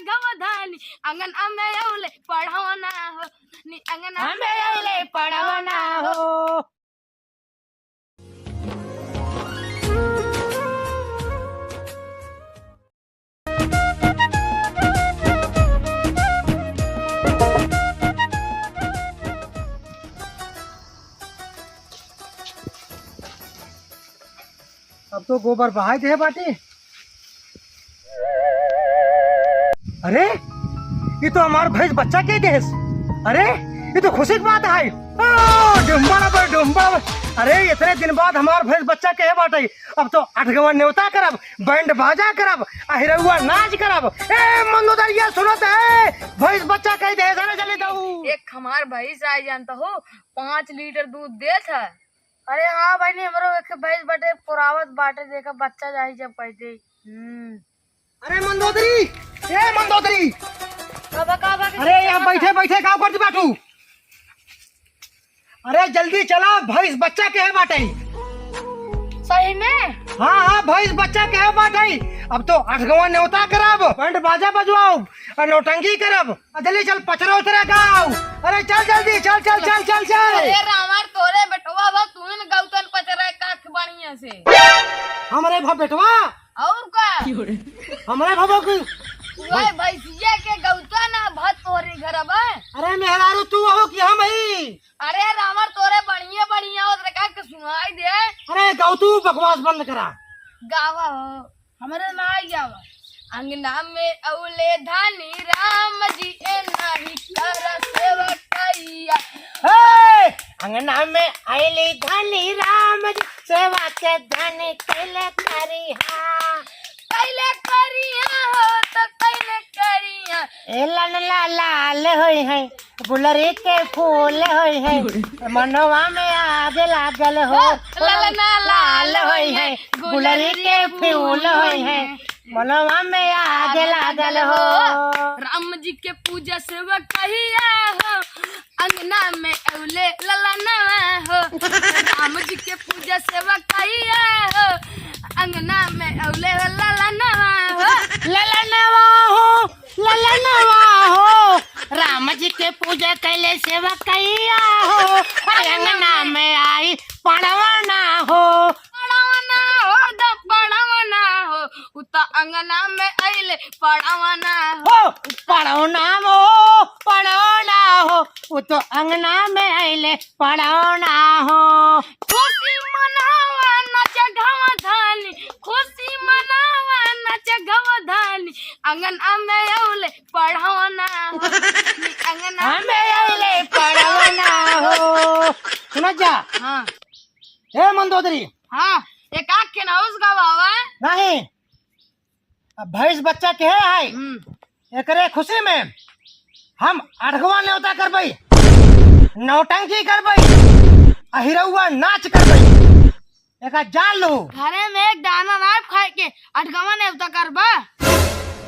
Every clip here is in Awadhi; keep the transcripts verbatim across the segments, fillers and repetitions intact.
गवधानी, अंगना में अउले पढ़वना हो, नी अंगना में अउले पढ़वना हो। अब तो गोबर बहाई दे बाटी। अरे, ये तो हमार भैंस बच्चा के देस। अरे, ये तो खुशी की बात है। ओ, डुम्बा बा, डुम्बा बा। अरे, इतने दिन बाद हमार भैंस बच्चा के बाटे। अब तो अठगवा नेवता करब, बैंड बाजा करब, अहिरौआ नाच करब। ए, मंदोदरिया सुनत है, भैंस बच्चा कह देस, अरे जल्दी दऊ। एक हमार भैंस आ जानता हो, पाँच लीटर दूध देत है। अरे हाँ बहिनी, हमरो एक भैंस बाटे, पोरावत बाटे, देखा बच्चा जाही जब पैदे। हम्म। अरे मंदोदरी, ए मंदोदरी। का बा, का बा, अरे यहाँ बैठे बैठे का करती बाटू? अरे जल्दी चला, भैंस बच्चा के है बाटे। सही में? हाँ हाँ, भैंस बच्चा के है बाटे। अब तो अठगवा नेवता करब, बैंड बाजा बजवाओ और नौटंकी करब। आ, जल्दी चल, पचरा उतरा गाओ। अरे चल जल्दी, चल, चल, चल, चल, चल। अरे रामा, तोरे बेटवा बा, तू ही न गौतन पचरा काख बढ़िया से। हमरे भा बेटवा? और का? हमरे भा की? वही भैंसिया के गौता ना भा तोरे घर बा। अरे मेहरारू, तू हो कि हम ही? अरे रामा, तोरे बढ़िया बढ़िया होत रखा के सुनाई दे। अरे गौतू, बकवास बंद करा। गावा हो। हमरे ना आई आवा। अंगना में अउले धानी राम जी, ए नाही कर सेवकैया। हे! अंगना में अइली धानी राम जी, सेवा के धानी कैले करिहा। कैले करिहा हो, तो कैले करिहा। ए ललना लाल होई है, गुलरी के फूल होई है, मनवा में आग लागल हो। हो, ललना लाल होई है, गुलरी के फूल होई है, मनवा में आग लागल हो। राम जी के पूजा सेवकैया हो, अंगना में अउले ललनवा हो। राम जी के पूजा सेवकैया हो, अंगना में अउले ललनवा हो। ललनवा हो, ललनवा हो, राम जी के पूजा कैले सेवकैया हो, अंगना में आई पड़वना हो। पड़वना हो, द पड़वना हो, उ त अंगना में अइले पड़वना हो। हो, पड़वना हो, पड़वना हो, उ त अंगना में अइले पड़वना हो। खुशी मनावा नाच गवा धानी, खुशी मनावा नाच गवा धानी, अंगना में अउले पड़वना हो, अंगना में अउले पड़वना हो। सुना जा। हाँ। ए मंदोदरी। हाँ, एक आँख के नाउस गवावा। नहीं, अब भैंस बच्चा के है, हम्म। एकरे खुशी में हम अठगवा नेवता करबई, नौटंकी करबई, अहिरौआ नाच करबई। एका जान लो। घरे में एक दाना ना खाए के अठगवा नेवता करबा।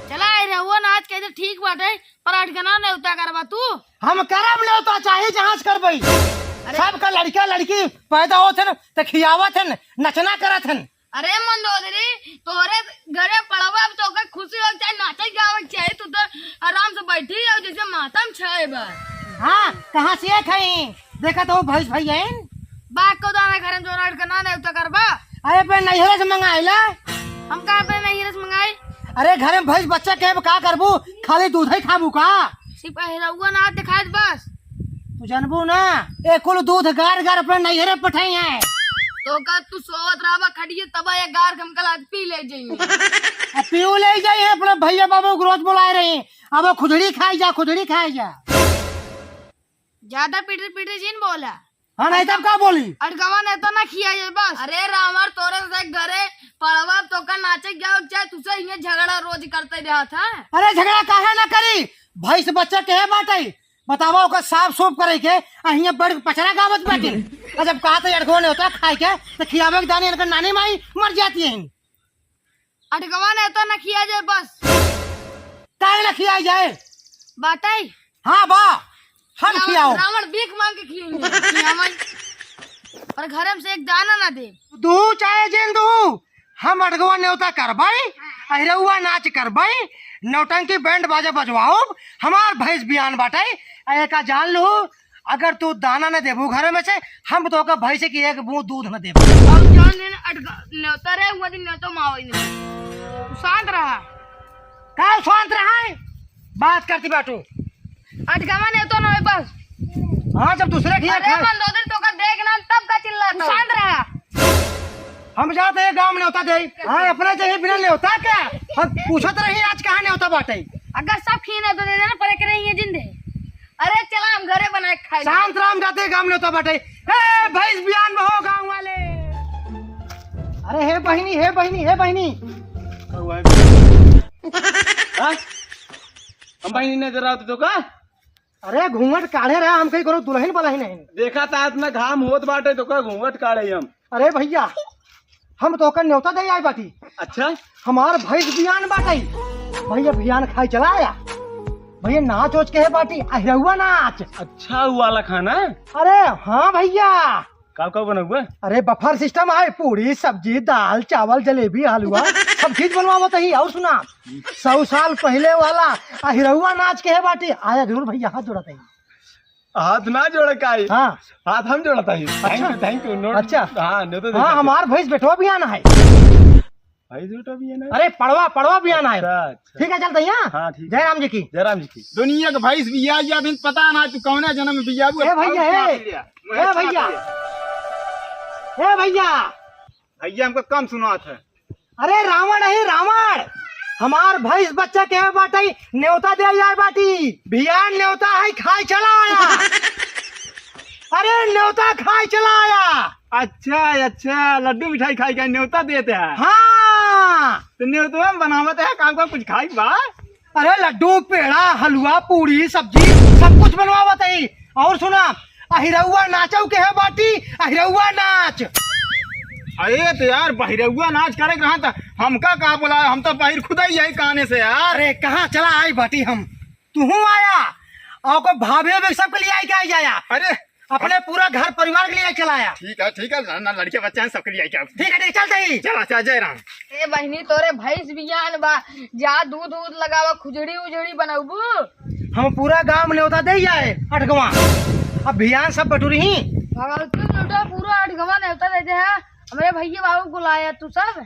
चला, अहिरौआ नाच के तो ठीक बाटे, पर अठगवा नेवता करबा तू। हम करब नेवता, चाहे जहाँ से करबई। अरे। सबका लड़का लड़की पैदा होत हन, त खियावत हन, नचना करत हन। अरे मंदोदरी, तोहरे घरे पड़वा, अब तोके खुशी हो चाहे नाचे गावे चाहे, तू तो आराम से बैठी रहो जैसे मातम छाए बा। हाँ, कहाँ से एक हई? देखा तो भैंस भई हईन। बा को दाना घर में जोराड़ के ना नेवता करबा। अरे पे नैहरे से मंगाइला। हम कहाँ पे नैहरे से मंगाई? अरे घर में भैंस बच्चा के अब का करबू? खाली दूध ही खाबू का? सिर्फ अहिरौआ ना दिखाइत बस। तू जानबू ना, ए कुल दूध गार गार अपने नैहरे पठाई है। तो का तू सोवत रहबा खटिए तब ये गार के हम कल आज पी ले जाइए। अब पीऊ ले जाइए, अपने भैया बाबू को रोज बुलाए रही। अब वो खुजड़ी खाई जा, खुजड़ी खाई जा। ज्यादा पिटर पिटर जिन बोला। हाँ, नहीं तब का बोली? अटकवा नहीं तो ना खिया ये बस। अरे रामर, तोरे से घरे पड़वा तो का नाचे गया, चाहे तुसे ये झगड़ा रोज करते रहत है। अरे झगड़ा काहे ना करी? भैंस बच्चा के है बाटे, बतावा ओकर साफ सूफ करे के, आ हियां बैठ के पचरा गावत बाटे। आ जब कहा तो अटकवा नहीं होता खाए के, तो खियावे के दाने इनकर नानी माई मर जाती है। अटकवा नहीं तो ना खिया जाए बस। काहे ना खिया जाए? बाटे। हाँ बा, हम रावण, खियाओ। रावण भीख मांग के खियाई, खियावई। पर घर में से एक दाना ना दे। दू चाहे जिन दू, हम अठगवा नेवता करबई, अहिरउआ नाच करबई, नौटंकी बैंड बाजा बजवाउब, हमार भैंस बियान बाटई। आ एका जान लू, अगर तू दाना न देबू घरे में से, हम तोहका भैंस की एक बूंद दूध न देबू। अब जान लेना अटका नेवता रहे, हुआ दिन नेवता मावई नहीं। तू शांत रहा। का शांत रहा है? बात करती बाटू। अटकावा नेवता ना होई बस। हाँ, जब दूसरे की अरे है। मंदोदरी तोका देखना तब का चिल्लाता तू है। शांत रहा। हम जाते हैं गांव में नेवता दे। हाँ, अपने चाहिए बिना नेवता का। हम पूछत रही आज कहाँ नेवता बाटे। अगर सब खीन है तो दे देना, पर एक रही है जिंदे। अरे चला हम घरे बना के खाई। शांत राम जाते गांव में नेवता बाटे। ए, भैंस बियान में हो गांव वाले। अरे हे बहिनी, हे बहिनी, हे बहिनी। हाँ? हम बहिनी नजर आवत तो का? अरे घूंघट काढ़े रहा, हम कहीं कोनो दुल्हन बलहिन नहीं। देखा ता इतना घाम होत बाटे तो का घूंघट काढ़े हम। अरे भैया, हम तोहका नेवता दे आए बाटी। अच्छा? हमार भैंस बियान बाटे। भैया बियान खाए चला आया। भैया नाच ओच के है बाटी, अहिरउआ नाच। अच्छा, उ वाला खाना? अरे हाँ भैया। का का बनउबा? अरे बफर सिस्टम है, पूड़ी, सब्जी, दाल, चावल, जलेबी, हलवा, सब चीज बनवावत ही। और सुना, सौ साल पहले वाला अहिरउआ नाच के है बाटी। आया जरूर भैया, हाथ जोड़त ही। हाथ ना जोड़े काई? हाँ। हाथ हम जोड़त ही। अच्छा। Thank you, thank you। नोट। अच्छा। हाँ, नेवता हाँ, देते। हमार भैंस बेटवा बियान है। भैंस बेटवा बियान है? अरे पड़वा, पड़वा बियान है। अच्छा, अच्छा। ठीक है, चलते हैं। हाँ, ठीक है। जय राम जी की। जय राम जी की। दुनिया के भैंस बिया या दिन पता ना तू कौने जन्म में बिया हुआ। ए भैया, ए। ए भैया। ए भैया। भैया हमको कम सुनात है। अरे रावण है रावण, हमार भैंस बच्चा के बाटे, नेवता दे आए बाटी। भैया नेवता है, खाए चला आया। अरे नेवता खाए चला आया। अच्छा अच्छा, लड्डू मिठाई खाई का नेवता देते हैं। हाँ। तो नेवता हम बनावत है, काम का कुछ खाई बा? अरे लड्डू, पेड़ा, हलवा, पूड़ी, सब्जी, सब कुछ बनवावत ही। और सुना, अहिरउआ नाचउ के है बाटी, अहिरउआ नाच। अरे तो यार, बहिरउआ नाच करे के रहा त हमका का बोला, हम तो बहिर खुदा ही है काने से यार। अरे कहाँ चला आई बाटी हम, तुहूँ आया और कोई भाभी भी सबके लिए आई के आई जाया। अरे अपने पूरा घर परिवार के लिए चलाया। ठीक है, ठीक है, ना, ना, लड़के बच्चे हैं, सबके लिए क्या? ठीक है, ठीक, चलते ही। चला, चला, जय राम। ए बहिनी, तोरे भैंस बियान बा, जा दूध, दूध लगावा, खुजड़ी, उजड़ी बनउबू। हम पूरा गांव में नेवता दे आए, अठगवा। अब बियान सब बटुरी ही। भगवती लूटा, पूरा अठगवा नेवता दे दे है। हमरे भैया बाबू बुलाया तू सब।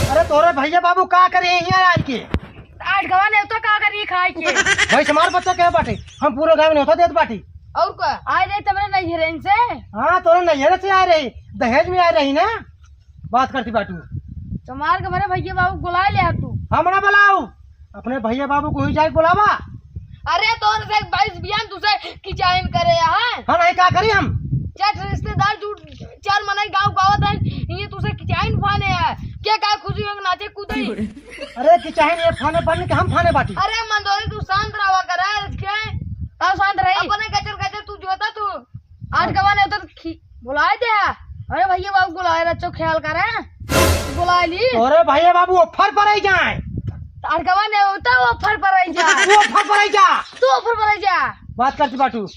अरे, तोरे भैया बाबू का करे यहाँ आके? अठगवा नेवता का करी खाए के? भैंस हमार बच्चा के बाटे, हम पूरा गांव में नेवता देत बाटी। और का? आए रही तमरे नैहरे से? हाँ, तोरे नैहरे से आए रही, दहेज में आए रही ना, बात करती बाटू। तुम्हार के मेरे भैया बाबू बुला ले तू। हम ना बुलाऊ, अपने भैया बाबू को ही जाके बुलावा। अरे तोर से भैंस बियान तुसे किचाइन करे है। हाँ, नहीं का करी हम? चार रिश्तेदार जुट, चार मनई गाँव गावत है, ये तुसे किचाइन फाने है। के का खुशी हो नाचे कूदे? अरे किचाइन ये फाने बन के हम फाने बाटी। अरे मंदोरी तू शांत रहा करे के। का शांत रही? अपने गचर गचर तू जोता तू। आज गवा नहीं तो खी-, बुलाए दे। अरे भैया बाबू बुलाए रचो ख्याल करे। बुला ली। अरे भैया बाबू वो फर पर आई जाए। तार गवा नहीं होता वो फर पर आई जा। वो फर पर आई जा। तू फर पर आई जा। बात करती बाटू।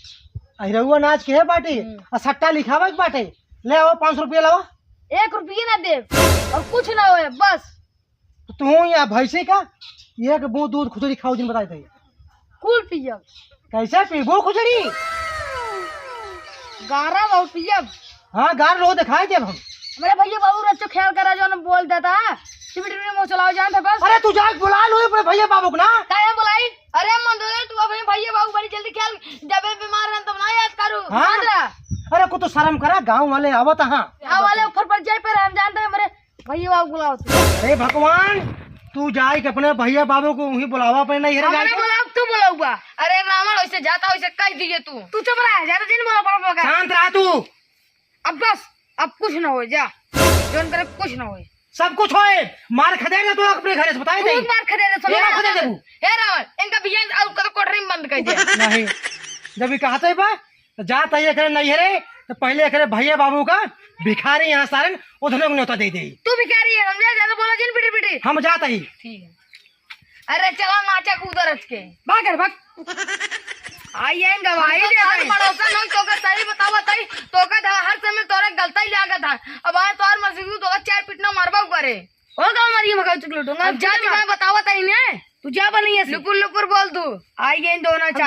अहिरउआ नाच के है बाटी। हम्म। आ सट्टा लिखावे के बाटे। ले आओ पाँच सौ रुपया लावा। एक रुपया ना दे और कुछ ना होए बस। तो तू या भैंसे का एक बूंद दूध खुजड़ी खाओ जिन बताए थे। कुल पियब। कैसे पीबू खुजड़ी? गारा बहुत पियब। हाँ, गार लो दिखाई देब हम। हमरे भैया बाबू रचो ख्याल करा जो न बोल देता है। टिपी टिपी मुँह चलाओ जान था बस। अरे तू जाके बुला लो अपने भैया बाबू को ना। काहे बुलाई? अरे मंदोदर तू अपने भैया बाबू बड़ी जल्दी ख्याल जबे बीमार रहन तब ना याद करू। हाँ? समझ रहा? अरे कुछ तो शर्म करा, गाँव वाले आवत हाँ। गाँव वाले ऊपर पर जाए पर हम जानते हैं हमरे भैया बाबू बुलाओ तू। अरे भगवान, तू जाए के अपने भैया बाबू को वहीं बुलावा, अपने नहीं हमरे जाए के। बुलाओ, तू बुलाऊबा। अरे रावण, वैसे जाता, वैसे कह दिए तू। तू चुप रह, ज्यादा दिन बोला पड़ा मौका। शांत रह तू। अब बस, अब कुछ ना होए, जा। जोन करे कुछ ना होए। सब कुछ होए, मार खदेड़ दे तू अपने घरे से, बताए तू दे। मार खदेड़ दे, सुनो ये ना ना। खदेड़ देबू। हे रावण, इनका बियान और कतो कोठरी में बंद कर दे। नहीं, जब ये कहते बा, तो जात है एकरे नैहरे, तो पहले एकरे भैया बाबू का भिखारी यहाँ सारन उधने को न्योता दे दे। तू भिखारी है, समझे? ज्यादा बोला जिन, बिटी बिटी। हम जात ही। ठीक है। अरे चला नाचा कूदा रच के। भाग रे, भाग। आई है गवाही हम तो दे तार भाई। पड़ोसन होई, तोके सही बतावा तई, तोके ध-, हर समय तोरे गलता ही लागत है। अब आए तोर मसीबू तोके चार पिटना मारबा करे। ओ गाँव मारिए मका चुकलो डोंगा। अब जा, मैं बतावा ताई ने। तू जा बनी है। लुपुर लुपुर बोल तू। आई गए दोनों चार।